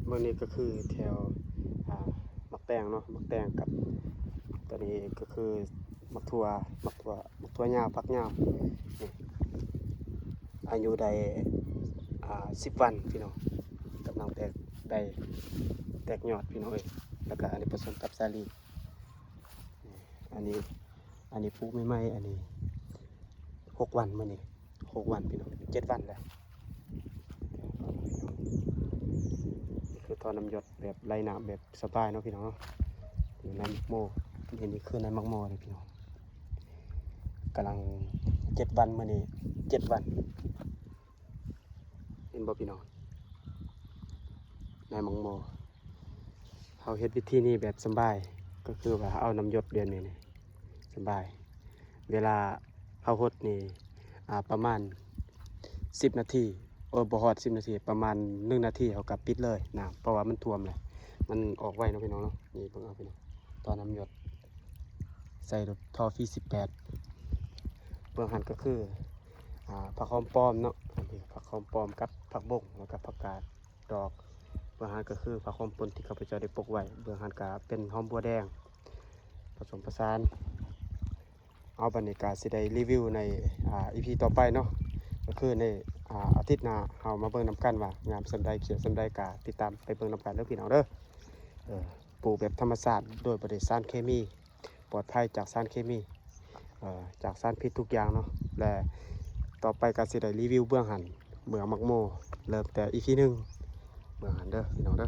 ເບິ່ງນີ້ກໍຄືແຖວ ອ່າ ໝາກແຕງເນາະ ໝາກແຕງກັບ ຕົວນີ້ກໍຄືໝາກຖົ່ວ ໝາກຖົ່ວ ໝາກຖົ່ວຍາວ ຜັກຍາວນີ້ ອາຍຸໄດ້ ອ່າ ສິບວັນພີ່ນ້ອງ ກຳລັງແຕກໃບ ແຕກຍອດພີ່ນ້ອງເອີຍ ແລ້ວກໍອັນນີ້ປະສົມກັບສາລີ ອັນນີ້ ອັນນີ້ປູກໃໝ່ໆ ອັນນີ້ຫົກວັນ ມື້ນີ້ຫົກວັນພີ່ນ້ອງ ເຈັດວັນແລ້ວ ນີ້ຄືທໍ່ນ້ຳຢົດແບບໄຫຼນ້ຳແບບສະບາຍເນາະພີ່ນ້ອງເນາະ ຢູ່ໃນໝາກໂມ ນີ້ຄືໃນໝາກໂມເດ້ພີ່ນ້ອງ ກຳລັງເຈັດວັນ ມື້ນີ້ເຈັດວັນ ເຫັນບໍ່ພີ່ນ້ອງ ໃນໝາກໂມ ເຮົາເຮັດວິທີນີ້ແບບສະບາຍ ກໍຄືວ່າເອົານ້ຳຢົດແບບນີ້ນີ້ ສະບາຍ ເວລາເຮົາຫົດນີ້ ອ່າ ປະມານສິບນາທີ ໂອ້ ບໍ່ຮອດສິບນາທີ ປະມານໜຶ່ງນາທີ ເຮົາກໍປິດເລີຍນ້ຳ ເພາະວ່າມັນຖ້ວມແລ້ວ ມັນອອກໄວເນາະພີ່ນ້ອງເນາະ ນີ້ເບິ່ງເອົາພີ່ນ້ອງ ທໍ່ນ້ຳຢົດ ໃສ່ທໍ່ V ສິບແປດ ເບື້ອງຫັ້ນກໍຄື ອ່າ ຜັກຫອມປ້ອມເນາະ ອັນນີ້ຜັກຫອມປ້ອມກັບຜັກບົ້ງ ແລ້ວກໍຜັກກາດດອກ ເບື້ອງຫັ້ນກໍຄືຜັກຫອມປົ່ນທີ່ຂ້າພະເຈົ້າໄດ້ປົກໄວ້ ເບື້ອງຫັ້ນກໍເປັນຫອມບົວແດງ ປະສົມປະສານ ເອົາ ບັດນີ້ກໍຊິໄດ້ຣີວິວໃນ ອ່າ ອີພີຕໍ່ໄປເນາະ ກໍຄືໃນ ອ່າ ອາທິດໜ້າ ເຮົາມາເບິ່ງນຳກັນວ່າງາມສ່ຳໃດ ຂຽວສ່ຳໃດ ກໍຕິດຕາມໄປເບິ່ງນຳກັນເດີພີ່ນ້ອງເດີ ເອີ ປູກແບບທຳມະຊາດ ໂດຍບໍ່ໄດ້ສານເຄມີ ປອດໄພຈາກສານເຄມີ ເອີ ຈາກສານພິດທຸກຢ່າງເນາະ ແລະ ຕໍ່ໄປກໍຊິໄດ້ຣີວິວເບື້ອງຫັ້ນ ເບື້ອງໝາກໂມ ເລີ່ມແຕ່ອີພີໜຶ່ງ ເບື້ອງຫັ້ນເດີພີ່ນ້ອງເດີ.